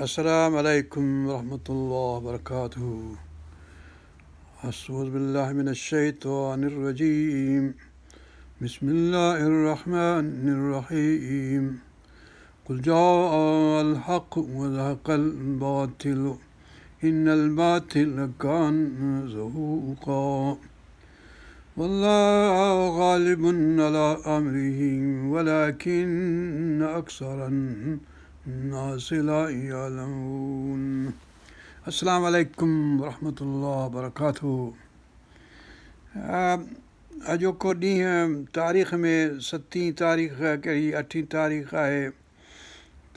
السلام عليڪم ورحمة الله وبرڪاته اعوذ بالله من الشيطان الرجيم بسم الله الرحمن الرحيم قل جاء الحق وزهق الباطل إن الباطل كان زهوقا والله غالب على أمره ولكن أكثر الناس لا يعلمون السلام عليڪم ورحمة الله وبرڪاته اڄوڪو ڏينهن تاريخ ۾ ستين تاريخ ڪهڙي اٺين تاريخ آهي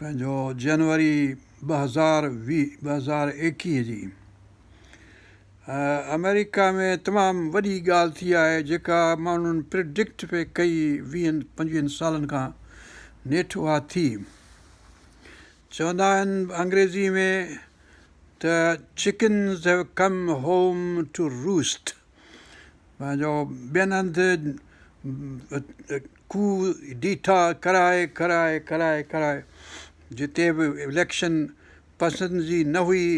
پنهنجو جنوري 2020 2021 جي آمريڪا ۾ تمام وڏي ڳالهه ٿي آهي جيڪا ماڻهن پرڊڪٽ پئي ڪئي ويهن پنجويهن سالن کان نيٺ اها ٿي. چوندا آهن انگريزي ۾ ته Chickens have come home to roost پنهنجو ٻين هنڌ ڪو ڊيٽا ڪرائي ڪرائي ڪرائي ڪرائي جتي به اليڪشن پسند جي نه هئي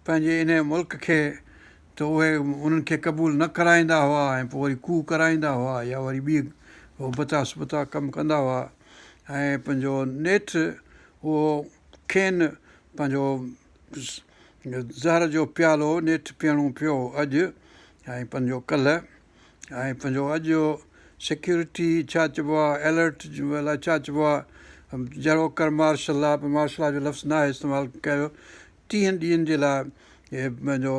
پنهنجي انهيء ملڪ کي ته اهي انهن کي قبول نه ڪرائيندا هئا ۽ پوء وري ڪو ڪرائيندا هئا يا وري ٻي ابتا سبتا ڪم ڪندا هئا ۽ پنهنجو نيٺ اهو کين پنهنجو زهر جو پيالو نيٺ پيئڻو پيو اڄ ۽ پنهنجو ڪلهه ۽ پنهنجو اڄ سيڪيورٽي ڇا چئبو آهي الرٽ الائي ڇا چئبو آهي جهڙوڪر مارشل لا پر مارشل لا جو لفظ ناهي استعمال ڪيو ٽيهن ڏينهن جي لاء پنهنجو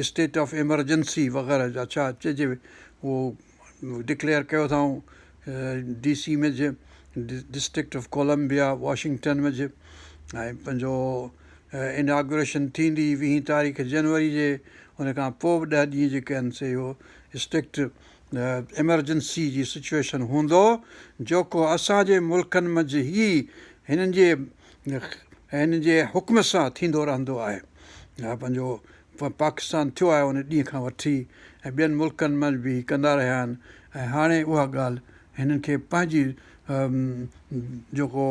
اسٽيٽ آف ايمرجنسي وغيره جا ڇا چئجي اهو ڊڪليئر ڪيو اٿائون D C ۾ district of Columbia Washington ۾ ۽ پنهنجو اناگريشن ٿيندي ويهين تاريخ جنوري جي ان کان پوء به ڏهه ڏينهن جيڪي آهن سي اهو اسٽرڪٽ ايمرجنسي جي سچوئيشن هوندو جيڪو اسان جي ملڪن منجهه هي هنن جي هنن جي حڪم سان ٿيندو رهندو آهي پنهنجو پاڪستان ٿيو آهي ان ڏينهن کان وٺي ۽ ٻين ملڪن منجهه به ڪندا رهيا آهن ۽ هاڻي اها ڳالهه هنن کي پنهنجي جيڪو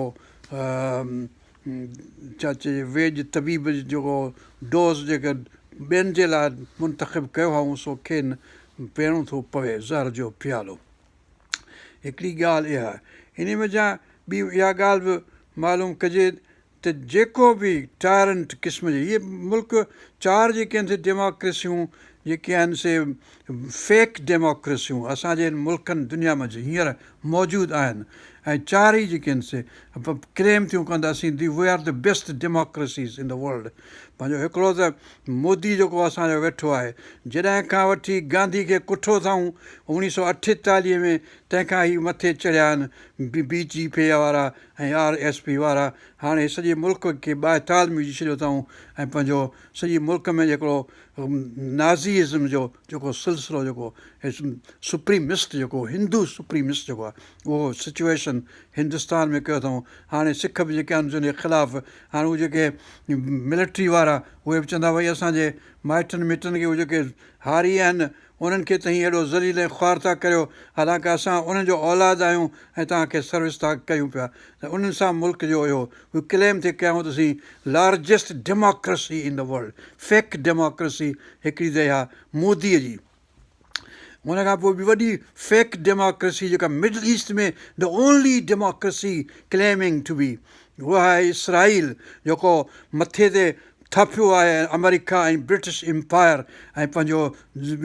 ڇا چئجي ويڄ طبيب جيڪو ڊوز جيڪي ٻين جي لاء منتخب ڪيو هئائون سو کين پيئڻو ٿو پوي زهر جو پيالو. هڪڙي ڳالهه اها. انهي منجهان ٻي اها ڳالهه به معلوم ڪجي ته جيڪو به ٽائرنٽ قسم جي هي ملڪ چار جيڪي آهن سي ڊيماڪريسيون جيڪي آهن سي فيڪ ڊيماڪريسيون اسان جي ملڪن دنيا منجهه هينئر موجود آهن ۽ چار ئي جيڪي آهن سي ڪليم ٿيون ڪن ته اسين the we are the best democracies in the world پنهنجو هڪڙو ته مودي جيڪو اسان جو ويٺو آهي جڏهن کان وٺي گانڌي کي ڪٺو اٿائون اوڻيهه سو اٺيتاليهه ۾ تنهن کان هي مٿي چڙهيا آهن بي جي پي وارا ۽ آر ايس پي وارا هاڻي سڄي ملڪ کي ٻائيتال ۾ وجهي ڇڏيو اٿائون ۽ پنهنجو سڄي ملڪ ۾ هڪڙو نازي ازم جو جيڪو سلسلو جيڪو سپريمسٽ جيڪو هندو سپريمسٽ جيڪو آهي اهو سچوئيشن هندستان ۾ ڪيو اٿئون هاڻي سک به جيڪي آهن ان جي خلاف هاڻي اهي جيڪي ملٽري وارا اهي به چوندا ڀئي اسانجي مائٽن مٽن کي اهي جيڪي هاري آهن انهن کي توهين ايڏو ذليل ۽ خوار ٿا ڪريو حالانڪه اسان انهن جو اولاد آهيون ۽ توهان کي سروس ٿا ڪيون پيا ته انهن سان ملڪ جو اهو هو ڪليم ٿي ڪيائون ته اسين largest democracy in the world fake democracy هڪڙي ته اها موديء جي ان کان پوء ٻي وڏي فيڪ ڊيموڪريسي جيڪا middle east ۾ the only democracy claiming to be اها آهي اسرائيل جيڪو مٿي تي ٿاڦيو آهي آمريڪا ۽ برٽش امپائر ۽ پنهنجو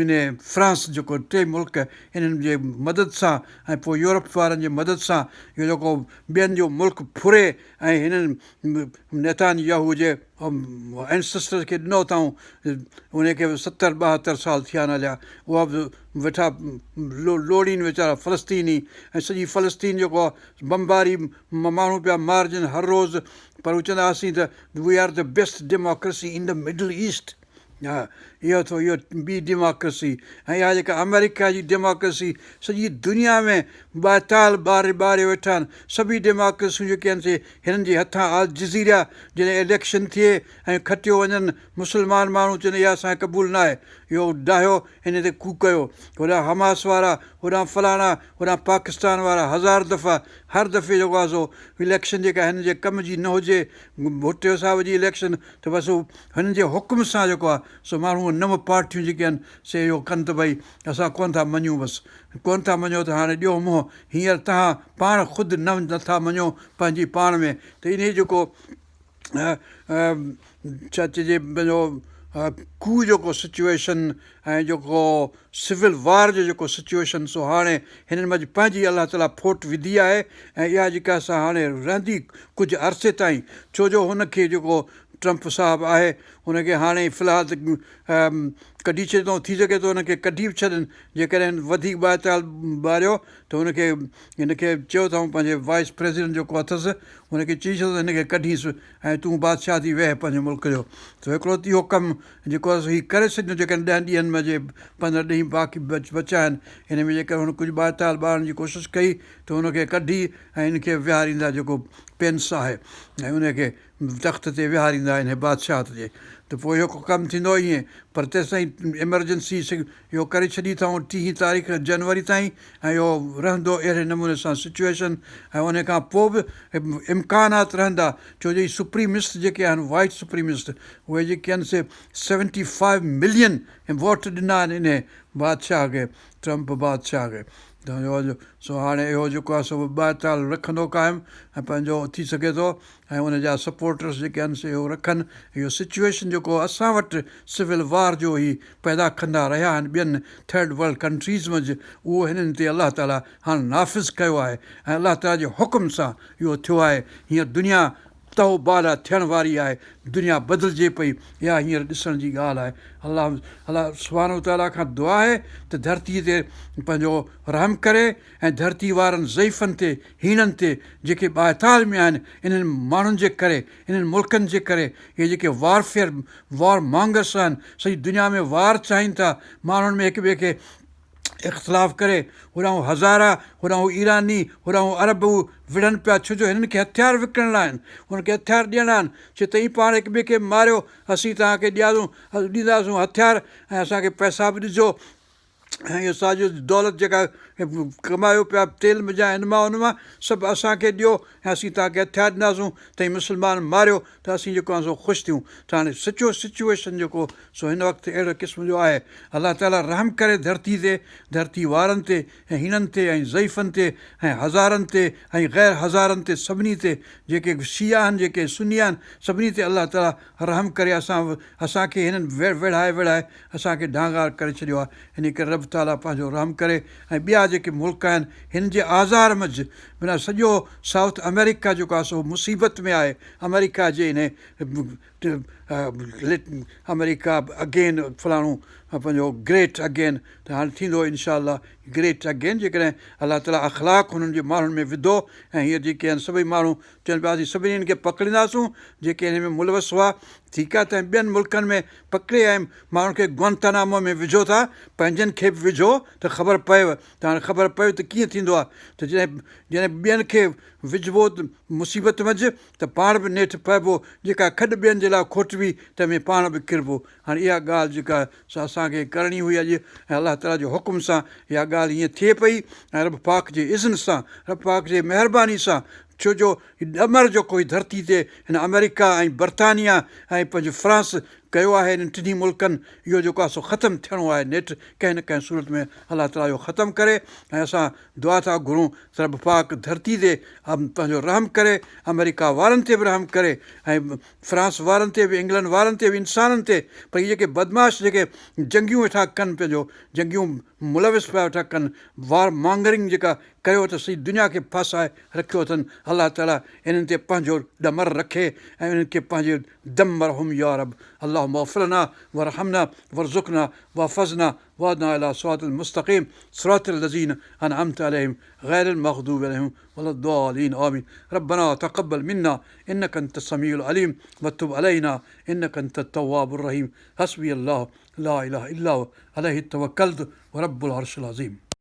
ان فرانس جيڪو ٽي ملڪ انهن جي مدد سان ۽ پوء يورپ وارن جي مدد سان اهو جيڪو ٻين جو ملڪ ڦري ۽ هنن نيتن ياهو جي اينسسٽرز کي ڏنو اٿائون ان کي به ستر ٻاهتر سال ٿيا آهن هليا اها به ويٺا لوڙين ويچارا فلسطيني ۽ سڄي فلسطين جيڪو آهي بمباري ماڻهو پيا مارجن هر روز پر هو چوندا اسين ته we are the best democracy in the middle east ها اهو اٿو اهو ٻي ڊيماڪريسي ۽ اها جيڪا آمريڪا جي ڊيماڪريسي سڄي دنيا ۾ ٻائيتال ٻاري ٻاري ويٺا آهن. سڀئي ڊيماڪريسيون جيڪي آهن سي هنن جي هٿان الجزيره جڏهن اليڪشن ٿئي ۽ کٽيو وڃن مسلمان ماڻهو چون اها اسان کي قبول ناهي اهو ڊاهيو ان تي ڪو ڪيو هوڏانهن حماس وارا هوڏانهن فلاڻا هوڏانهن پاڪستان وارا هزار دفعا هر دفعي جيڪو آهي سو اليڪشن جيڪا هنن جي ڪم جي نه هجي ڀٽي صاحب جي اليڪشن ته بس هو هنن جي حڪم سان جيڪو آهي سو ماڻهو نو پارٽيون جيڪي آهن سي اهو ڪن ته ڀئي اسان ڪونه ٿا مڃون بس ڪونه ٿا مڃو ته هاڻي ڏيو منهن هينئر توهان پاڻ خود نه نٿا مڃو پنهنجي پاڻ ۾ ته انهي جيڪو ڇا چئجي پنهنجو ڪو جيڪو سچوئيشن ۽ جيڪو سول وار جو جيڪو سچوئيشن سو هاڻي هنن منجهه پنهنجي الله تعاليٰ ڦوٽ وڌي آهي ۽ اها جيڪا سا هاڻي رهندي ڪجهه عرصي تائين ڇو جو هن کي جيڪو ٽرمپ صاحب آهي هن کي هاڻي في الحال ته ڪڍي ڇڏيندو ٿي سگهي ٿو هن کي ڪڍي به ڇڏن جيڪڏهن وڌيڪ ٻائيتال ٻاريو ته هن کي هن کي چيو اٿائون پنهنجي وائيس پريزيڊنٽ جيڪو اٿس هن کي چئي ڇڏيو ته هن کي ڪڍيس ۽ تون بادشاهه ٿي ويهه پنهنجي ملڪ جو ته هڪڙو ته اهو ڪم جيڪو آهي سو هي ڪري ڇڏيندو جيڪڏهن ڏهن ڏينهن ۾ جي 15 ڏينهن باقي بچيا آهن هن ۾ جيڪڏهن هن ڪجهه ٻائيتال ٻارڻ جي ڪوشش ڪئي ته هن کي ڪڍي ۽ هن کي ويهاريندا جيڪو پينس آهي ۽ ان کي تخت تي ويهاريندا انهي بادشاهت جي ته پوء اهو ڪم ٿيندو ائين پر تيستائين ايمرجنسي اهو ڪري ڇڏي اٿائون ٽيهين تاريخ جنوري تائين ۽ اهو رهندو اهڙي نموني سان سچوئيشن ۽ ان کان پوء به امڪانات رهندا ڇو جو هي سپريمسٽ جيڪي آهن وائيٽ سپريمسٽ اهي جيڪي آهن سي 75 ملين ووٽ ڏنا آهن انهي بادشاهه کي ٽرمپ بادشاهه کي سو هاڻي اهو جيڪو آهي سو ٻائيتال رکندو قائم ۽ پنهنجو ٿي سگهي ٿو ۽ ان جا سپورٽرس جيڪي آهن سي اهو رکن اهو سچوئيشن جيڪو اسان وٽ سول وار جو هي پيدا ڪندا رهيا آهن ٻين ٿرڊ ورلڊ ڪنٽريز منجهه اهو هنن تي الله تعالي هاڻ نافذ ڪيو آهي ۽ الله تعالي جي حڪم سان اهو ٿيو آهي هينئر دنيا تهه بالا ٿيڻ واري آهي دنيا بدلجي پئي اها هينئر ڏسڻ جي ڳالهه آهي الله الله سبحانه وتعالي کان دعا آهي ته ڌرتي تي پنهنجو رحم ڪري ۽ ڌرتي وارن ضعيفن تي، هيڻن تي، جيڪي ٻائيتال ۾ آهن، انهن ماڻهن جي ڪري، انهن ملڪن جي ڪري، اهي جيڪي وارفيئر، War Mongers، آهن، سڄي دنيا ۾ وار چاهين ٿا، ماڻهن ۾ هڪ ٻئي کي اختلاف ڪري، هوڏانهن هزارا، هوڏانهن ايراني، هوڏانهن عرب هو وڙهن پيا، ڇو جو هنن کي هٿيار وڪڻڻا آهن، هنن کي هٿيار ڏيڻا آهن، چي توهين پاڻ هڪ ٻئي کي ماريو، اسين توهان کي ڏياسون، ڏينداسون هٿيار ۽ اسان کي پئسا به ڏجو. ۽ اهو سڄو دولت جيڪا ڪمايو پيا تيل منجهان هن مان ان مان سڀ اسان کي ڏيو ۽ اسين توهان کي هٿيار ڏينداسون توهين مسلمان ماريو ته اسين جيڪو آهي سو خوش ٿيون ته هاڻي سچو سچوئيشن جيڪو سو هن وقت اهڙي قسم جو آهي الله تعالي رحم ڪري ڌرتي تي ڌرتي وارن تي ۽ هيڻن تي ۽ ضعيفن تي ۽ هزارن تي ۽ غير هزارن تي سڀني تي جيڪي شيعا آهن جيڪي سني آهن سڀني تي الله تعالي رحم ڪري اسان اسان کي هنن ويڙهائي ويڙهائي اسان کي ڍانگار ڪري ڇڏيو آهي انهي ڪري رب تعاليٰ پنهنجو رحم ڪري ۽ ٻيا جيڪي ملڪ آهن هن جي آزار منجهه معنيٰ سڄو سائوٿ آمريڪا جيڪو آهي سو مصيبت ۾ آهي آمريڪا جي انهي آمريڪا اگين فلاڻو پنهنجو گريٽ اگين ته هاڻي ٿيندو انشاء الله گريٽ اگين جيڪڏهن الله تعاليٰ اخلاق هنن جي ماڻهن ۾ وڌو ۽ هينئر جيڪي آهن سڀئي ماڻهو چون پيا اسين سڀني کي پڪڙينداسون جيڪي هن ۾ ملوث هئا ٺيڪ آهي ته ٻين ملڪن ۾ پڪڙي ۽ ماڻهن کي گوانتانامو ۾ وجهو ٿا پنهنجن کي به وجهو ته خبر پئيو ته هاڻي خبر پئيو ته ڪيئن ٿيندو آهي ته جڏهن جڏهن ٻين کي وجهبو مصيبت منجهه ته پاڻ به نيٺ پئبو جيڪا کڏ ٻين جي لاء کوٽبي تنهن ۾ پاڻ به ڪربو هاڻي اها ڳالهه جيڪا سا اسان کي ڪرڻي هئي اڄ ۽ الله تعاليٰ جي حڪم سان اها ڳالهه هيئن ٿئي پئي ۽ رب پاڪ جي اذن سان رب پاڪ جي مهرباني سان ڇو جو هي ڏمر جيڪو هي ڌرتي تي هن آمريڪا ۽ برطانيا ۽ پنهنجو فرانس ڪيو آهي انهن ٽنهي ملڪن اهو جيڪو آهي سو ختم ٿيڻو آهي نيٺ ڪنهن نه ڪنهن صورت ۾ الله تعاليٰ اهو ختم ڪري ۽ اسان دعا ٿا گهرون ته رب پاڪ ڌرتي تي پنهنجو رحم ڪري آمريڪا وارن تي به رحم ڪري ۽ فرانس وارن تي به انگلنڊ وارن تي به انسانن تي پر هي جيڪي بدمعاش جيڪي جنگيون ويٺا ڪن پنهنجو جنگيون ملوث پيا ويٺا ڪن وار مانگرنگ جيڪا ڪيو اٿس سڄي دنيا کي ڦاسائي رکيو اٿن. الله تعالي انهن تي پنهنجو ڏمر رکي ۽ انهن کي پنهنجي دمرهم يا رب اللهم اغفر لنا وارحمنا وارزقنا واحفظنا واهدنا الي صراط المستقيم صراط الذين انعمت عليهم غير المغضوب عليهم ولا الضالين آمين ربنا تقبل منا انك انت السميع العليم وتب علينا انك انت التواب الرحيم حسبي الله لا اله الا هو عليه توڪلت ورب العرش العظيم.